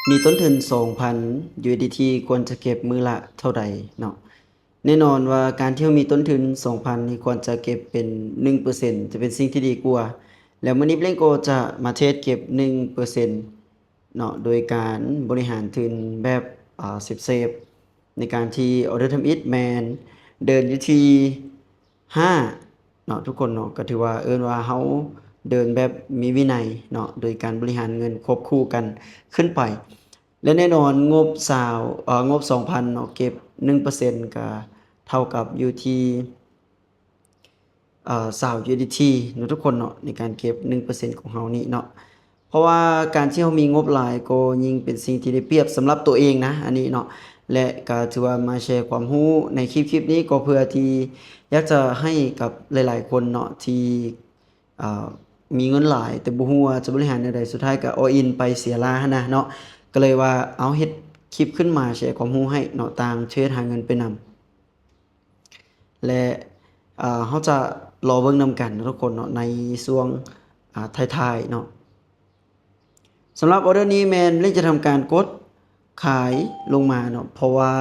ມີຕົ້ນທຶນສອງພັນ USDT ຄວນຈະເກັບມື້ລະເທົ່າໃດເນາະ? ແນ່ນອນວ່າການທີ່ເຮົາມີຕົ້ນທຶນສອງພັນນີ້ ຄວນຈະເກັບເປັນໜຶ່ງເປີເຊັນ ຈະເປັນສິ່ງທີ່ດີກວ່າ. ແລ້ວມື້ນີ້ Blink ກໍຈະມາເທຣດເກັບໜຶ່ງເປີເຊັນເນາະ ໂດຍການບໍລິຫານທຶນແບບ ອາ ເຊຟໆ ໃນການທີ່ order ທຳອິດແມ່ນເດີນຢູ່ທີ່ ຫ້າເນາະ ທຸກຄົນເນາະ. ກໍຖືວ່າເອີ້ນວ່າເຮົາເດີນແບບມີວິໄນເນາະ ໂດຍການບໍລິຫານເງິນຄວບຄູ່ກັນຂຶ້ນໄປ. ແລະ ແນ່ນອນງົບຊາວ ເອີ ງົບສອງພັນເນາະ ເກັບໜຶ່ງເປີເຊັນ ກໍເທົ່າກັບຢູ່ທີ່ ເອີ ຊາວ USDT ເນາະ ທຸກຄົນເນາະ ໃນການເກັບໜຶ່ງເປີເຊັນຂອງເຮົານີ້ເນາະ. ເພາະວ່າການທີ່ເຮົາມີງົບຫຼາຍກໍຍິ່ງເປັນສິ່ງທີ່ໄດ້ປຽບສຳລັບຕົວເອງນະ ອັນນີ້ເນາະ. ແລະ ກໍຖືວ່າມາແຊຄວາມຮູ້ໃນຄລິບ ຄລິບນີ້ ກໍເພື່ອທີ່ຢາກຈະໃຫ້ກັບຫຼາຍໆຄົນເນາະ ທີ່ ເອີ ມີເງິນຫຼາຍ ແຕ່ບໍ່ຮູ້ວ່າຈະບໍລິຫານແນວໃດ ສຸດທ້າຍກໍ all in ໄປເສຍລາຫັ້ນນະເນາະ. ກໍເລີຍວ່າເອົາເຮັດຄລິບຂຶ້ນມາແຊຄວາມຮູ້ໃຫ້ເນາະ ຕ່າງເທຣດຫາເງິນໄປນຳ. ແລະ ເຮົາຈະລໍເບິ່ງນຳກັນເນາະ ທຸກຄົນເນາະ ໃນຊ່ວງ ອາ ທ້າຍໆເນາະ. ສຳລັບ order ນີ້ແມ່ນ Blink ຈະທຳການກົດຂາຍລົງມາເນາະ ເພາະວ່າ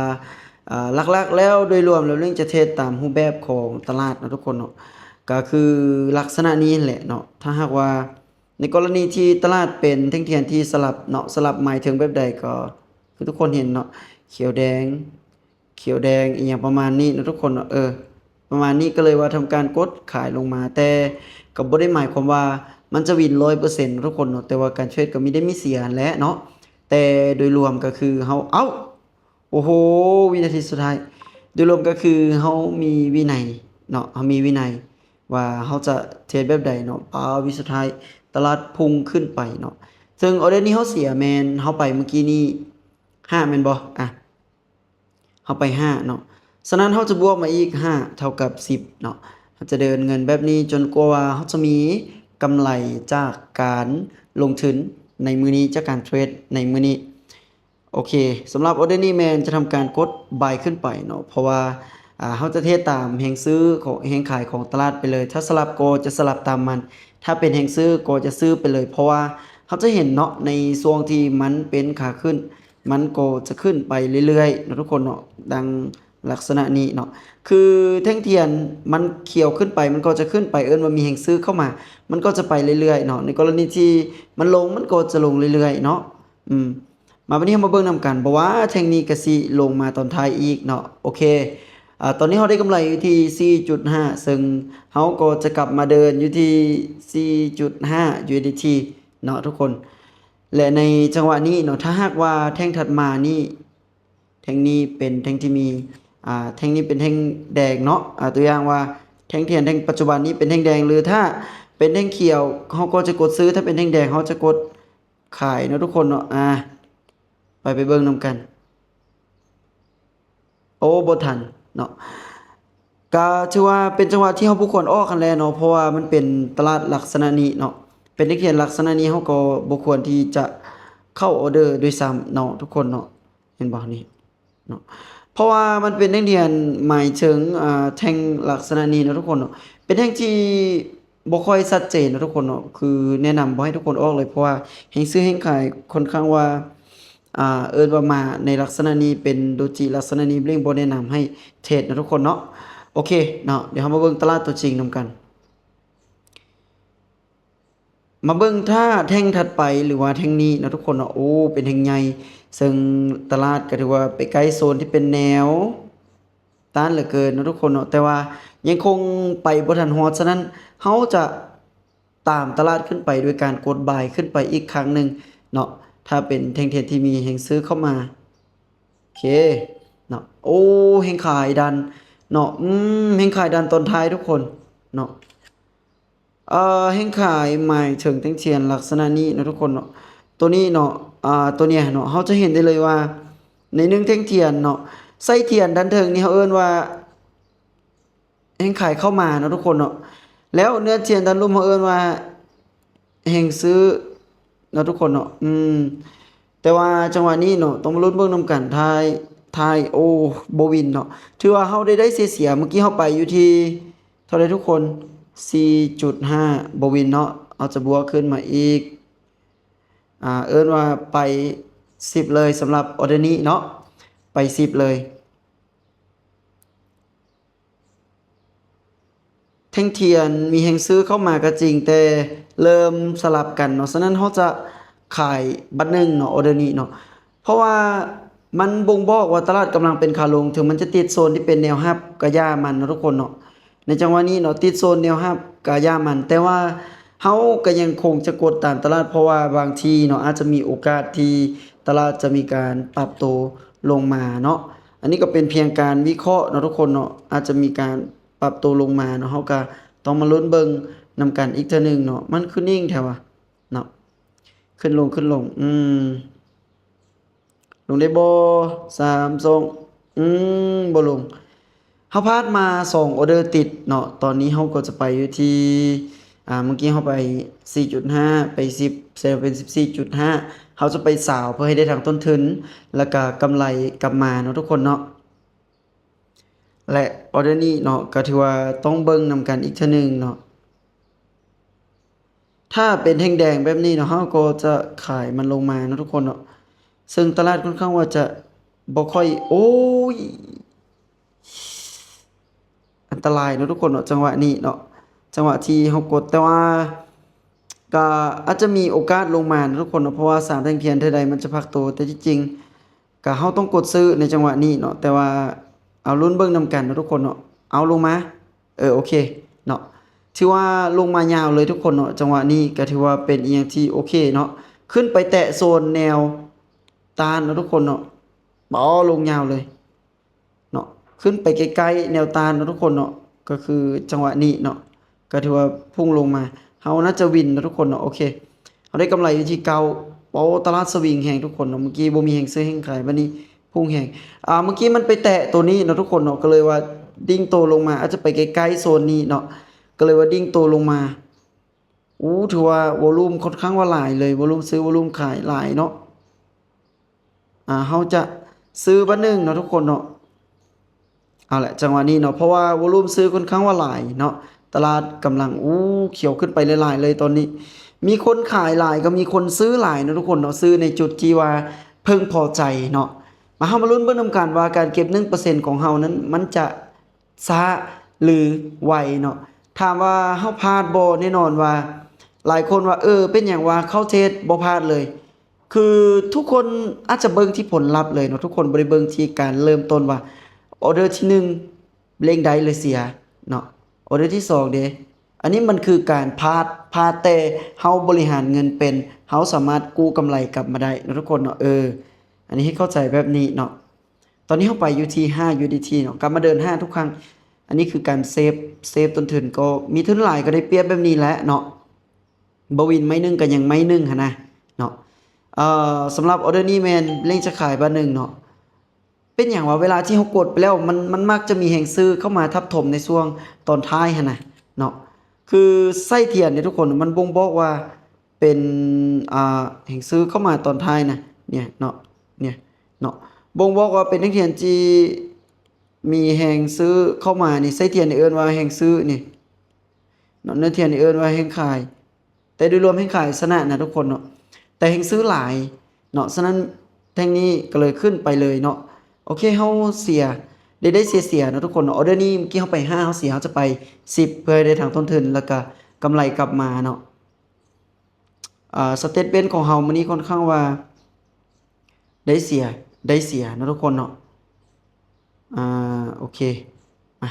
ອາ ຫຼັກໆແລ້ວ ໂດຍລວມແລ້ວ Blink ຈະເທຣດຕາມຮູບແບບຂອງຕະຫຼາດເນາະ ທຸກຄົນເນາະ ກໍຄືລັກສະນະນີ້ແຫຼະເນາະ. ຖ້າຫາກວ່າໃນກໍລະນີທີ່ຕະຫຼາດເປັນແທ່ງທຽນທີ່ສະຫຼັບເນາະ ສະຫຼັບໝາຍເຖິງແບບໃດ ກໍຄືທຸກຄົນເຫັນເນາະ ຂຽວແດງ ຂຽວແດງ ອີ່ຫຍັງປະມານນີ້ເນາະ ທຸກຄົນເນາະ. ເອີ ປະມານນີ້ ກໍເລີຍວ່າທຳການກົດຂາຍລົງມາ ແຕ່ກໍບໍ່ໄດ້ໝາຍຄວາມວ່າມັນຈະວິນຮ້ອຍເປີເຊັນເນາະ ທຸກຄົນເນາະ. ແຕ່ວ່າການເທຣດກໍມີໄດ້ມີເສຍຫັ້ນແຫຼະເນາະ ແຕ່ໂດຍລວມກໍຄືເຮົາ ເອົ້າ ໂອ້ໂຫ ວິນາທີສຸດທ້າຍ. ໂດຍລວມກໍຄືເຮົາມີວິໄນເນາະ ເຮົາມີວິໄນວ່າເຮົາຈະເທຣດແບບໃດເນາະ. ປາ ວິນາທີສຸດທ້າຍ ຕະຫຼາດພຸ່ງຂຶ້ນໄປເນາະ. ເຊິ່ງ order ນີ້ເຮົາເສຍແມ່ນເຮົາໄປມື້ກີ້ນີ້ ຫ້າ ແມ່ນບໍ່? ອາ ເຮົາໄປ ຫ້າເນາະ ສະນັ້ນເຮົາຈະບວກມາອີກ ຫ້າ ເທົ່າກັບ ສິບເນາະ. ເຮົາຈະເດີນເງິນແບບນີ້ຈົນກວ່າວ່າເຮົາຈະມີກຳໄລຈາກການລົງທຶນໃນມື້ນີ້ ຈາກການເທຣດໃນມື້ນີ້. ໂອເຄ ສຳລັບ order ນີ້ແມ່ນຈະທຳການກົດ buy ຂຶ້ນໄປເນາະ ເພາະວ່າ ອາ ເຮົາຈະເທຣດຕາມແຮງຊື້ຂອງ ແຮງຂາຍຂອງຕະຫຼາດໄປເລີຍ. ຖ້າສະຫຼັບກໍຈະສະຫຼັບຕາມມັນ ຖ້າເປັນແຮງຊື້ກໍຈະຊື້ໄປເລີຍ ເພາະວ່າເຮົາຈະເຫັນເນາະ ໃນຊ່ວງທີ່ມັນເປັນຂາຂຶ້ນ ມັນກໍຈະຂຶ້ນໄປເລື້ອຍໆເນາະ ທຸກຄົນເນາະ ດັ່ງລັກສະນະນີ້ເນາະ. ຄືແທ່ງທຽນມັນຂຽວຂຶ້ນໄປ ມັນກໍຈະຂຶ້ນໄປ ເອີ້ນວ່າມີແຮງຊື້ເຂົ້າມາ ມັນກໍຈະໄປເລື້ອຍໆເນາະ. ໃນກໍລະນີທີ່ມັນລົງ ມັນກໍຈະລົງເລື້ອຍໆເນາະ. ອືມ ມາບັດນີ້ເຮົາມາເບິ່ງນຳກັນ ບໍ່ວ່າແທ່ງນີ້ກະຊິລົງມາຕອນທ້າຍອີກເນາະ. ໂອເຄ ອາ ຕອນນີ້ເຮົາໄດ້ກຳໄລຢູ່ທີ່ ສີ່ຈຸດຫ້າ ເຊິ່ງເຮົາກໍຈະກັບມາເດີນຢູ່ທີ່ ສີ່ຈຸດຫ້າ USDT ເນາະ ທຸກຄົນ. ແລະ ໃນຈັງຫວະນີ້ເນາະ ຖ້າຫາກວ່າແທ່ງຖັດມານີ້ ແທ່ງນີ້ເປັນແທ່ງທີ່ມີ ອາ ແທ່ງນີ້ເປັນແທ່ງແດງເນາະ ອາ ຕົວຢ່າງວ່າແທ່ງທຽນແທ່ງປັດຈຸບັນນີ້ເປັນແທ່ງແດງ ຫຼື ຖ້າເປັນແທ່ງຂຽວ ເຮົາກໍຈະກົດຊື້ ຖ້າເປັນແທ່ງແດງ ເຮົາຈະກົດຂາຍເນາະ ທຸກຄົນເນາະ. ອາ ໄປ ໄປເບິ່ງນຳກັນ. ໂອ້ ບໍ່ທັນເນາະ ກະຖືວ່າເປັນຈັງຫວະທີ່ເຮົາບໍ່ຄວນອອກຫັ້ນແຫຼະເນາະ ເພາະວ່າມັນເປັນຕະຫຼາດລັກສະນະນີ້ເນາະ ເປັນແທ່ງທຽນລັກສະນະນີ້ ເຮົາກໍບໍ່ຄວນທີ່ຈະເຂົ້າ order ດ້ວຍຊ້ຳເນາະ ທຸກຄົນເນາະ. ເຫັນບໍ່ນີ້ເນາະ ເພາະວ່າມັນເປັນແທ່ງທຽນໝາຍເຖິງ ອາ ແທ່ງລັກສະນະນີ້ເນາະ ທຸກຄົນເນາະ ເປັນແທ່ງທີ່ ບໍ່ຄ່ອຍຊັດເຈນເນາະ ທຸກຄົນເນາະ ຄືແນະນຳບໍ່ໃຫ້ທຸກຄົນອອກເລີຍ ເພາະວ່າແຮງຊື້ແຮງຂາຍຄ່ອນຂ້າງວ່າ ອາ ເອີ້ນວ່າມາໃນລັກສະນະນີ້ ເປັນໂດຈິລັກສະນະນີ້ Blink ບໍ່ແນະນຳໃຫ້ເທຣດເນາະ ທຸກຄົນເນາະ. ໂອເຄເນາະ ດຽວເຮົາມາເບິ່ງຕະຫຼາດຕົວຈິງນຳກັນ ມາເບິ່ງຖ້າແທ່ງຖັດໄປ ຫຼືວ່າແທ່ງນີ້ເນາະ ທຸກຄົນເນາະ. ໂອ້ ເປັນແທ່ງໃຫຍ່ ເຊິ່ງຕະຫຼາດກໍຖືວ່າໄປໃກ້ໂຊນທີ່ເປັນແນວ ຕ້ານເຫຼືອເກີນເນາະ ທຸກຄົນເນາະ ແຕ່ວ່າຍັງຄົງໄປບໍ່ທັນຮອດ. ສະນັ້ນ ເຮົາຈະຕາມຕະຫຼາດຂຶ້ນໄປໂດຍການກົດບາຍຂຶ້ນໄປອີກຄັ້ງໜຶ່ງເນາະ ຖ້າເປັນແທ່ງທຽນທີ່ມີແຮງຊື້ເຂົ້າມາ. ໂອເຄເນາະ ໂອ້ ແຮງຂາຍດັນເນາະ ອືມ ແຮງຂາຍດັນຕອນທ້າຍ ທຸກຄົນເນາະ. ເອີ ແຮງຂາຍໝາຍເຖິງແທ່ງທຽນລັກສະນະນີ້ເນາະ ທຸກຄົນເນາະ ໂຕນີ້ເນາະ ອາ ໂຕເນີ້ຍເນາະ ເຮົາຈະເຫັນໄດ້ເລີຍວ່າໃນໜຶ່ງແທ່ງທຽນເນາະ ໄສ້ທຽນດ້ານເທິງນີ້ ເຮົາເອີ້ນວ່າແຮງຂາຍເຂົ້າມາເນາະ ທຸກຄົນເນາະ ແລ້ວເນື້ອທຽນດ້ານລຸ່ມ ເຮົາເອີ້ນວ່າແຮງຊື້ເນາະ ທຸກຄົນເນາະ ອືມ. ແຕ່ວ່າຈັງຫວະນີ້ເນາະ ຕ້ອງມາລຸ້ນເບິ່ງນຳກັນ ທ້າຍ ທ້າຍ ໂອ້ ບໍ່ວິນເນາະ ຖືວ່າເຮົາໄດ້ໄດ້ເສຍໆ ເມື່ອກີ້ເຮົາໄປຢູ່ທີ່ເທົ່າໃດ ທຸກຄົນ? ສີ່ຈຸດຫ້າ ບໍ່ວິນເນາະ ເຮົາຈະບວກຂຶ້ນມາອີກ ອາ ເອີ້ນວ່າໄປ ສິບເລີຍສຳລັບອອເດີນີ້ເນາະ ໄປສິບເລີຍ. ແທ່ງທຽນມີແຮງຊື້ເຂົ້າມາກໍຈິງ ແຕ່ເລີ່ມສະຫຼັບກັນເນາະ, ສະນັ້ນເຮົາຈະຂາຍບັດໜຶ່ງເນາະ ອອເດີນີ້ເນາະ ເພາະວ່າມັນບົ່ງບອກວ່າຕະຫຼາດກຳລັງເປັນຂາລົງ, ເຖິງມັນຈະຕິດໂຊນທີ່ເປັນແນວຮັບກໍຢ່າມັນເນາະທຸກຄົນເນາະ. ໃນຈັງຫວະນີ້ເນາະ ຕິດໂຊນແນວຮັບກໍຢ່າມັນ, ແຕ່ວ່າເຮົາກໍຍັງຄົງຈະກົດຕາມຕະຫຼາດ ເພາະວ່າບາງທີເນາະ ອາດຈະມີໂອກາດທີ່ຕະຫຼາດຈະມີການປັບໂຕລົງມາເນາະ. ອັນນີ້ກໍເປັນພຽງການວິເຄາະເນາະທຸກຄົນເນາະ, ອາດຈະມີການປັບໂຕລົງມາເນາະ, ເຮົາກໍຕ້ອງມາລຸ້ນເບິ່ງນຳກັນອີກເທື່ອໜຶ່ງເນາະ. ມັນຄືນິ່ງແທ້ວະເນາະ, ຂຶ້ນລົງ ຂຶ້ນລົງ ອືມ ລົງໄດ້ບໍ່? ສາມ ສອງ ອືມ ບໍ່ລົງ. ເຮົາພາດມາສອງອອເດີຕິດເນາະ. ຕອນນີ້ເຮົາກໍຈະໄປຢູ່ທີ່ ອ່າ ເມື່ອກີ້ເຮົາໄປສີ່ຈຸດຫ້າ ໄປສິບ ແສດງວ່າເປັນສິບສີ່ຈຸດຫ້າ, ເຮົາຈະໄປຊາວເພື່ອໃຫ້ໄດ້ທັງຕົ້ນທຶນ ແລ້ວກະກຳໄລກັບມາເນາະທຸກຄົນເນາະ. ແລະ ອອເດີນີ້ເນາະ ກໍຖືວ່າຕ້ອງເບິ່ງນຳກັນອີກເທື່ອໜຶ່ງເນາະ. ຖ້າເປັນແທ່ງແດງແບບນີ້ເນາະ ເຮົາກໍຈະຂາຍມັນລົງມາເນາະທຸກຄົນເນາະ, ເຊິ່ງຕະຫຼາດຄ່ອນຂ້າງວ່າຈະບໍ່ຄ່ອຍ ໂອ້ຍ ອັນຕະລາຍເນາະທຸກຄົນເນາະ ຈັງຫວະນີ້ເນາະ, ຈັງຫວະທີ່ເຮົາກົດ. ແຕ່ວ່າກໍອາດຈະມີໂອກາດລົງມາເນາະທຸກຄົນເນາະ, ເພາະວ່າສາມແທ່ງທຽນເທື່ອໃດມັນຈະພັກໂຕ, ແຕ່ທີ່ຈິງ ກະເຮົາຕ້ອງກົດຊື້ໃນຈັງຫວະນີ້ເນາະ, ແຕ່ວ່າເອົາລຸ້ນເບິ່ງນຳກັນເນາະທຸກຄົນເນາະ. ເອົາລົງມາ ເອີ ໂອເຄເນາະ, ຖືວ່າລົງມາຍາວເລີຍທຸກຄົນເນາະ. ຈັງຫວະນີ້ກະຖືວ່າເປັນອີ່ຫຍັງທີ່ໂອເຄເນາະ, ຂຶ້ນໄປແຕະໂຊນແນວຕ້ານເນາະທຸກຄົນເນາະ. ບໍ່ ລົງຍາວເລີຍເນາະ, ຂຶ້ນໄປໃກ້ໆແນວຕ້ານເນາະທຸກຄົນເນາະ. ກໍຄືຈັງຫວະນີ້ເນາະ ກໍຖືວ່າພຸ່ງລົງມາ, ເຮົາໜ້າຈະວິນເນາະທຸກຄົນເນາະ. ໂອເຄ ເຮົາໄດ້ກຳໄລຢູ່ທີ່ເກົ້າ. ໂອ້ ຕະຫຼາດສະວິງແຮງທຸກຄົນເນາະ, ເມື່ອກີ້ບໍ່ມີແຮງຊື້ແຮງຂາຍ, ບັດນີ້ພຸ່ງແຮງ. ອ່າ ເມື່ອກີ້ມັນໄປແຕະໂຕນີ້ເນາະທຸກຄົນເນາະ, ກໍເລີຍວ່າດິ້ງໂຕລົງມາ, ອາດຈະໄປໃກ້ໆໂຊນນີ້ເນາະ, ກໍເລີຍວ່າດິ້ງໂຕລົງມາ. ໂອ້ ຖືວ່າວອລຸ່ມຄ່ອນຂ້າງວ່າຫຼາຍເລີຍ, ວອລຸ່ມຊື້ ວອລຸ່ມຂາຍຫຼາຍເນາະ. ອ່າ ເຮົາຈະຊື້ບັດໜຶ່ງເນາະທຸກຄົນເນາະ. ເອົາລະ ຈັງຫວະນີ້ເນາະ ເພາະວ່າວອລຸ່ມຊື້ຄ່ອນຂ້າງວ່າຫຼາຍເນາະ, ຕະຫຼາດກຳລັງ ໂອ້ ຂຽວຂຶ້ນໄປຫຼາຍໆເລີຍຕອນນີ້, ມີຄົນຂາຍຫຼາຍກໍມີຄົນຊື້ຫຼາຍເນາະທຸກຄົນເນາະ, ຊື້ໃນຈຸດທີ່ວ່າເພິ່ງພໍໃຈເນາະ. ມາ ເຮົາມາລຸ້ນເບິ່ງນຳກັນວ່າການເກັບໜຶ່ງເປີເຊັນຂອງເຮົານັ້ນ ມັນຈະຊ້າ ຫຼື ໄວເນາະ. ຖາມວ່າເຮົາພາດບໍ່? ແນ່ນອນວ່າ ຫຼາຍຄົນວ່າ ເອີ ເປັນຫຍັງວ່າເຂົ້າເທຣດບໍ່ພາດເລີຍ? ຄືທຸກຄົນອາດຈະເບິ່ງທີ່ຜົນລັບເລີຍເນາະ, ທຸກຄົນບໍ່ໄດ້ເບິ່ງທີ່ການເລີ່ມຕົ້ນວ່າ ອອເດີທີໜຶ່ງເລັງໄດ້ ຫຼື ເສຍເນາະ, ອອເດີທີສອງເດ. ອັນນີ້ມັນຄືການພາດ, ພາດແຕ່ເຮົາບໍລິຫານເງິນເປັນ, ເຮົາສາມາດກູ້ກຳໄລກັບມາໄດ້ເນາະທຸກຄົນເນາະ. ເອີ ອັນນີ້ໃຫ້ເຂົ້າໃຈແບບນີ້ເນາະ. ຕອນນີ້ເຮົາໄປຢູ່ທີ່ຫ້າຢູເອັສດີທີເນາະ, ກັບມາເດີນຫ້າທຸກຄັ້ງ. ອັນນີ້ຄືການເຊບ, ເຊບຕົ້ນທຶນ, ກໍມີທຶນຫຼາຍກໍໄດ້ປຽບແບບນີ້ແຫຼະເນາະ, ບໍ່ວິນໄມ້ໜຶ່ງກໍຍັງໄມ້ໜຶ່ງຫັ້ນນະເນາະ. ເອີ ສຳລັບອອເດີນີ້ແມ່ນເລັງຈະຂາຍບາດໜຶ່ງເນາະ. ເປັນຫຍັງວະ ເວລາທີ່ເຮົາກົດໄປແລ້ວ ມັນ, ມັນມັກຈະມີແຮງຊື້ເຂົ້າມາທັບຖົມໃນຊ່ວງຕອນທ້າຍຫັ້ນນະເນາະ. ຄືໄສ້ທຽນເນຍທຸກຄົນ ມັນບົ່ງບອກວ່າເປັນ ອ່າ ແຮງຊື້ເຂົ້າມາຕອນທ້າຍນະ, ເນຍເນາະ, ເນຍເນາະ, ບົ່ງບອກວ່າເປັນແທ່ງທຽນທີ່ມີແຮງຊື້ເຂົ້າມານີ້, ໄສ້ທຽນນີ້ເອີ້ນວ່າແຮງຊື້ນີ້ເນາະ, ເນື້ອທຽນນີ້ເອີ້ນວ່າແຮງຂາຍ. ແຕ່ໂດຍລວມແຮງຂາຍຊະນະນະທຸກຄົນເນາະ, ແຕ່ແຮງຊື້ຫຼາຍເນາະ, ສະນັ້ນແທ່ງນີ້ກໍເລີຍຂຶ້ນໄປເລີຍເນາະ. ໂອເຄ ເຮົາເສຍ ໄດ້ ໄດ້ເສຍໆເນາະທຸກຄົນເນາະ. ອອເດີນີ້ເມື່ອກີ້ເຮົາໄປຫ້າ ເຮົາເສຍ ເຮົາຈະໄປສິບ ເພື່ອໃຫ້ໄດ້ທັງຕົ້ນທຶນ ແລ້ວກະກຳໄລກັບມາເນາະ. ອ່າ ສະເຕັດເມັນຂອງເຮົາມື້ນີ້ຄ່ອນຂ້າງວ່າ ໄດ້ເສຍ ໄດ້ເສຍເນາະທຸກຄົນເນາະ. ອ່າ ໂອເຄ ມາ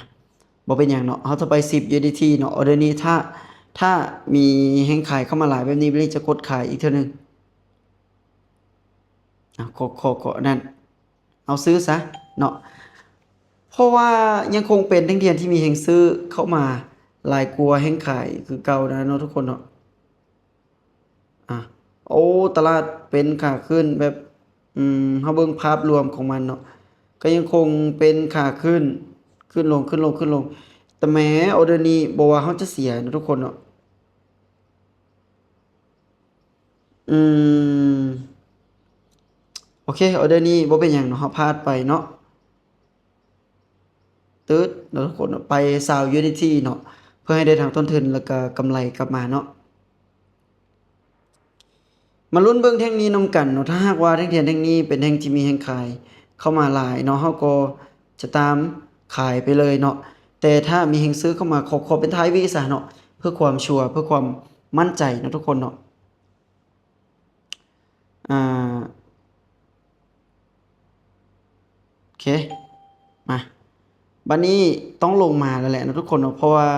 ບໍ່ເປັນຫຍັງເນາະ, ເຮົາຈະໄປສິບຢູເອັສດີທີເນາະ. ອອເດີນີ້ຖ້າ ຖ້າມີແຮງຂາຍເຂົ້າມາຫຼາຍແບບນີ້ ບິລລີຈະກົດຂາຍອີກເທື່ອໜຶ່ງ. ອ່າ ຂໍ ຂໍ ຂໍນັ້ນ ເອົາຊື້ຊະເນາະ, ເພາະວ່າຍັງຄົງເປັນແທ່ງທຽນທີ່ມີແຮງຊື້ເຂົ້າມາຫຼາຍກວ່າແຮງຂາຍຄືເກົ່ານະເນາະທຸກຄົນເນາະ. ອ່ະ ໂອ້ ຕະຫຼາດເປັນຂາຂຶ້ນແບບ ອືມ ເຮົາເບິ່ງພາບລວມຂອງມັນເນາະ ກໍຍັງຄົງເປັນຂາຂຶ້ນ ຂຶ້ນລົງ ຂຶ້ນລົງ ຂຶ້ນລົງ. ແຕ່ແໝ ອອເດີນີ້ບໍ່ວ່າເຮົາຈະເສຍເນາະທຸກຄົນເນາະ. ອືມ ໂອເຄ ອອເດີນີ້ບໍ່ເປັນຫຍັງເນາະ ເຮົາພາດໄປເນາະ. ຕຶດເນາະທຸກຄົນເນາະ ໄປຊາວຢູເອັສດີທີເນາະ ເພື່ອໃຫ້ໄດ້ທັງຕົ້ນທຶນ ແລ້ວກະກຳໄລກັບມາເນາະ. ມາລຸ້ນເບິ່ງແທ່ງນີ້ນຳກັນເນາະ. ຖ້າຫາກວ່າແທ່ງທຽນແທ່ງນີ້ເປັນແທ່ງທີ່ມີແຮງຂາຍເຂົ້າມາຫຼາຍເນາະ ເຮົາກໍຈະຕາມຂາຍໄປເລີຍເນາະ, ແຕ່ຖ້າມີແຮງຊື້ເຂົ້າມາ ຂໍ ຂໍເປັນທ້າຍວິຊະເນາະ ເພື່ອຄວາມຊົວ ເພື່ອຄວາມໝັ້ນໃຈເນາະທຸກຄົນເນາະ. ອາ ໂອເຄ ມາ ບັດນີ້ຕ້ອງລົງມາແລ້ວແຫຼະເນາະທຸກຄົນເນາະ ເພາະວ່າ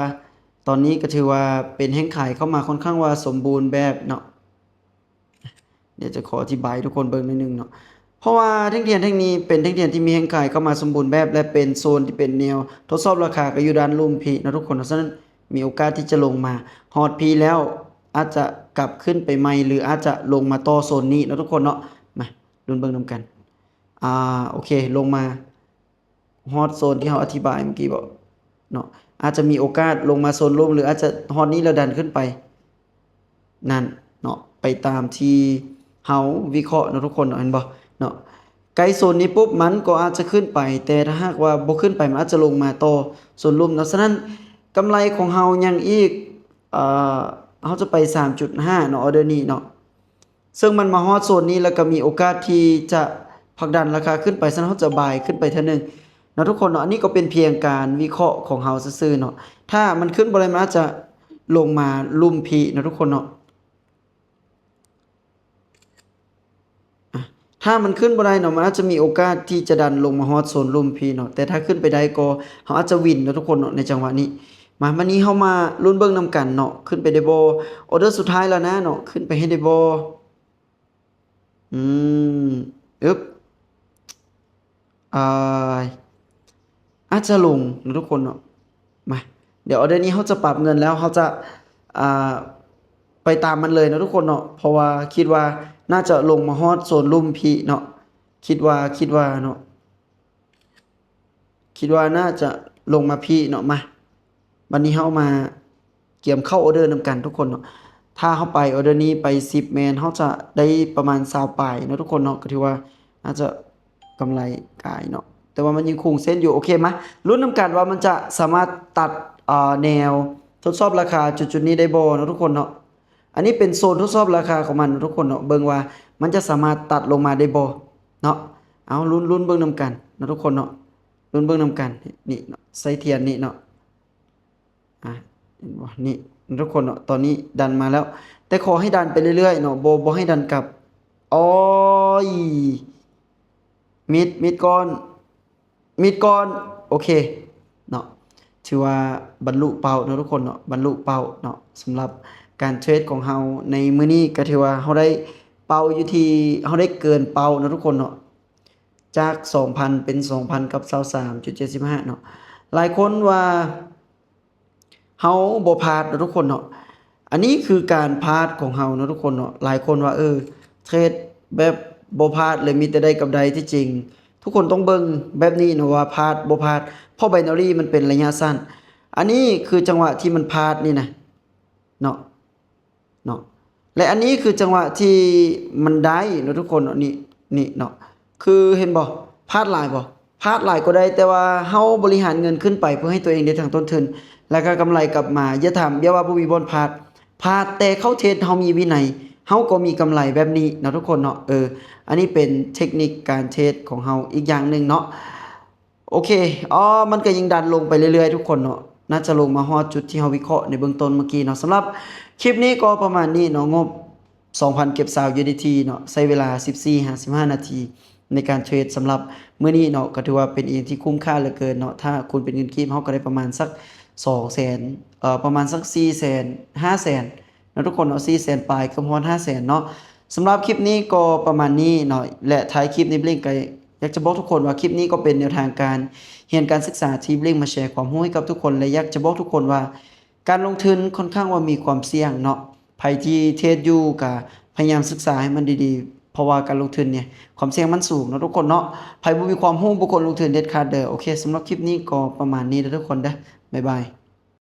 ຕອນນີ້ກໍຖືວ່າເປັນແຮງຂາຍເຂົ້າມາຄ່ອນຂ້າງວ່າສົມບູນແບບເນາະ. ດຽວຈະຂໍອະທິບາຍໃຫ້ທຸກຄົນເບິ່ງໜ້ອຍໜຶ່ງເນາະ. ເພາະວ່າແທ່ງທຽນແທ່ງນີ້ເປັນແທ່ງທຽນທີ່ມີແຮງຂາຍເຂົ້າມາສົມບູນແບບ ແລະ ເປັນໂຊນທີ່ເປັນແນວທົດສອບລາຄາ ກໍຢູ່ດ້ານລຸ່ມພີ້ເນາະທຸກຄົນເນາະ. ສະນັ້ນມີໂອກາດທີ່ຈະລົງມາຮອດພີ້ແລ້ວ ອາດຈະກັບຂຶ້ນໄປໃໝ່ ຫຼື ອາດຈະລົງມາຕໍ່ໂຊນນີ້ເນາະທຸກຄົນເນາະ. ມາລຸ້ນເບິ່ງນຳກັນ. ອາ ໂອເຄ ລົງມາ ຮອດໂຊນທີ່ເຮົາອະທິບາຍເມື່ອກີ້ບໍເນາະ, ອາດຈະມີໂອກາດລົງມາໂຊນລຸ່ມ ຫຼື ອາດຈະຮອດນີ້ແລ້ວດັນຂຶ້ນໄປນັ້ນເນາະ, ໄປຕາມທີ່ເຮົາວິເຄາະເນາະທຸກຄົນເນາະ. ເຫັນບໍ່ເນາະ ໃກ້ໂຊນນີ້ປຸບ ມັນກໍອາດຈະຂຶ້ນໄປ, ແຕ່ຖ້າຫາກວ່າບໍ່ຂຶ້ນໄປ ມັນອາດຈະລົງມາຕໍ່ໂຊນລຸ່ມເນາະ. ສະນັ້ນ ກຳໄລຂອງເຮົາຍັງອີກ ເອີ ເຮົາຈະໄປສາມຈຸດຫ້າເນາະ ອອເດີນີ້ເນາະ. ເຊິ່ງມັນມາຮອດໂຊນນີ້ ແລ້ວກໍມີໂອກາດທີ່ຈະຜັກດັນລາຄາຂຶ້ນໄປ, ສະນັ້ນເຮົາຈະບາຍຂຶ້ນໄປເທື່ອໜຶ່ງເນາະທຸກຄົນເນາະ. ອັນນີ້ກໍເປັນພຽງການວິເຄາະຂອງເຮົາຊື່ໆເນາະ. ຖ້າມັນຂຶ້ນບໍ່ໄດ້ ມັນອາດຈະລົງມາລຸ່ມພີ້ເນາະທຸກຄົນເນາະ. ອາ ຖ້າມັນຂຶ້ນບໍ່ໄດ້ເນາະ ມັນອາດຈະມີໂອກາດທີ່ຈະດັນລົງມາຮອດໂຊນລຸ່ມພີ້ເນາະ, ແຕ່ຖ້າຂຶ້ນໄປໄດ້ກໍເຮົາອາດຈະວິນເນາະທຸກຄົນເນາະ ໃນຈັງຫວະນີ້. ມາ ບັດນີ້ເຮົາມາລຸ້ນເບິ່ງນຳກັນເນາະ ຂຶ້ນໄປໄດ້ບໍ່? ອອເດີສຸດທ້າຍແລ້ວນະເນາະ ຂຶ້ນໄປໃຫ້ໄດ້ບໍ່? ອືມ ອຶບ ອາ ອາດຈະລົງເນາະທຸກຄົນເນາະ. ມາ ດຽວອອເດີນີ້ເຮົາຈະປັບເງິນແລ້ວ ເຮົາຈະ ອາ ໄປຕາມມັນເລີຍເນາະທຸກຄົນເນາະ, ເພາະວ່າຄິດວ່າໜ້າຈະລົງມາຮອດໂຊນລຸ່ມພີ້ເນາະ. ຄິດວ່າ ຄິດວ່າເນາະ ຄິດວ່າໜ້າຈະລົງມາພີ້ເນາະ. ມາ ບັດນີ້ເຮົາມາກຽມເຂົ້າອອເດີນຳກັນທຸກຄົນເນາະ. ຖ້າເຮົາໄປອອເດີນີ້ໄປສິບ ແມ່ນເຮົາຈະໄດ້ປະມານຊາວປາຍເນາະທຸກຄົນເນາະ, ກໍຖືວ່າອາດຈະກຳໄລກາຍເນາະ, ແຕ່ວ່າມັນຍັງຄົງເສັ້ນຢູ່. ໂອເຄ ມາລຸ້ນນຳກັນວ່າມັນຈະສາມາດຕັດ ເອີ ແນວທົດສອບລາຄາຈຸດໆນີ້ໄດ້ບໍ່ເນາະທຸກຄົນເນາະ. ອັນນີ້ເປັນໂຊນທົດສອບລາຄາຂອງມັນເນາະທຸກຄົນເນາະ, ເບິ່ງວ່າມັນຈະສາມາດຕັດລົງມາໄດ້ບໍ່ເນາະ. ເອົາ ລຸ້ນ ລຸ້ນເບິ່ງນຳກັນເນາະທຸກຄົນເນາະ, ລຸ້ນເບິ່ງນຳກັນ. ນີ້ເນາະ ໃສ່ທຽນນີ້ເນາະ. ອາ ເຫັນບໍ່ ນີ້ເນາະທຸກຄົນເນາະ, ຕອນນີ້ດັນມາແລ້ວ ແຕ່ຂໍໃຫ້ດັນໄປເລື້ອຍໆເນາະ, ບໍ່ ບໍ່ໃຫ້ດັນກັບ. ໂອ້ຍ ມິດ ມິດກ່ອນ ມິດກ່ອນ. ໂອເຄເນາະ, ຖືວ່າບັນລຸເປົ້າເນາະທຸກຄົນເນາະ, ບັນລຸເປົ້າເນາະ. ສຳລັບການເທຣດຂອງເຮົາໃນມື້ນີ້ ກໍຖືວ່າເຮົາໄດ້ເປົ້າຢູ່ທີ່ ເຮົາໄດ້ເກີນເປົ້າເນາະທຸກຄົນເນາະ, ຈາກສອງພັນເປັນສອງພັນກັບຊາວສາມຈຸດເຈັດສິບຫ້າເນາະ. ຫຼາຍຄົນວ່າ ເຮົາບໍ່ພາດເນາະທຸກຄົນເນາະ. ອັນນີ້ຄືການພາດຂອງເຮົາເນາະທຸກຄົນເນາະ. ຫຼາຍຄົນວ່າ ເອີ ເທຣດແບບບໍ່ພາດເລີຍ ມີແຕ່ໄດ້ກັບໄດ້. ທີ່ຈິງທຸກຄົນຕ້ອງເບິ່ງແບບນີ້ເນາະ ວ່າພາດບໍ່ພາດ, ເພາະໄບນາຣີມັນເປັນໄລຍະສັ້ນ. ອັນນີ້ຄືຈັງຫວະທີ່ມັນພາດນີ້ນະເນາະ. ເນາະ ແລະ ອັນນີ້ຄືຈັງຫວະທີ່ມັນໄດ້ເນາະທຸກຄົນເນາະ. ນີ້ ນີ້ເນາະ ຄືເຫັນບໍ່ ພາດຫຼາຍບໍ່? ພາດຫຼາຍກໍໄດ້ ແຕ່ວ່າເຮົາບໍລິຫານເງິນຂຶ້ນໄປເພື່ອໃຫ້ຕົວເອງໄດ້ທັງຕົ້ນທຶນ ແລະ ກໍກຳໄລກັບມາ. ຢ່າຖາມ ຢ່າວ່າບໍ່ມີບ່ອນພາດ, ພາດ ແຕ່ເຂົ້າເທຣດເຮົາມີວິໄນ ເຮົາກໍມີກຳໄລແບບນີ້ເນາະທຸກຄົນເນາະ. ເອີ ອັນນີ້ເປັນເທັກນິກການເທຣດຂອງເຮົາອີກຢ່າງໜຶ່ງເນາະ. ໂອເຄ ອໍ ມັນກໍຍັງດັນລົງໄປເລື້ອຍໆທຸກຄົນເນາະ, ໜ້າຈະລົງມາຮອດຈຸດທີ່ເຮົາວິເຄາະໃນເບື້ອງຕົ້ນເມື່ອກີ້ເນາະ. ສຳລັບຄລິບນີ້ກໍປະມານນີ້ເນາະ, ງົບສອງພັນເກັບຊາວຢູເອັສດີທີເນາະ, ໃຊ້ເວລາສິບສີ່ຫາສິບຫ້ານາທີໃນການເທຣດ. ສຳລັບມື້ນີ້ເນາະ ກໍຖືວ່າເປັນອີ່ຫຍັງທີ່ຄຸ້ມຄ່າເຫຼືອເກີນເນາະ. ຖ້າຄູນເປັນເງິນກີບ ເຮົາກໍໄດ້ປະມານສັກສອງແສນ ເອີ ປະມານສັກສີ່ແສນ ຫ້າແສນ ເນາະທຸກຄົນເນາະ, ສີ່ແສນປາຍ ເກືອບຮອດຫ້າແສນເນາະ. ສຳລັບຄລິບນີ້ກໍປະມານນີ້ເນາະ ແລະ ທ້າຍຄລິບນີ້ ບລິງກະຢາກຈະບອກທຸກຄົນວ່າ ຄລິບນີ້ກໍເປັນແນວທາງການຮຽນການສຶກສາທີ່ບລິງມາແຊຄວາມຮູ້ໃຫ້ກັບທຸກຄົນ ແລະ ຢາກຈະບອກທຸກຄົນວ່າ ການລົງທຶນຄ່ອນຂ້າງວ່າມີຄວາມສ່ຽງເນາະ. ໃຜທີ່ເທຣດຢູ່ກະພະຍາຍາມສຶກສາໃຫ້ມັນດີໆ ເພາະວ່າການລົງທຶນນີ້ຄວາມສ່ຽງມັນສູງເນາະທຸກຄົນເນາະ. ໃຜບໍ່ມີຄວາມຮູ້ບໍ່ຄວນລົງທຶນເດັດຂາດເດີ. ໂອເຄ ສຳລັບຄລິບນີ້ກໍປະມານນີ້ເດີທຸກຄົນເດີ. ບາຍບາຍ.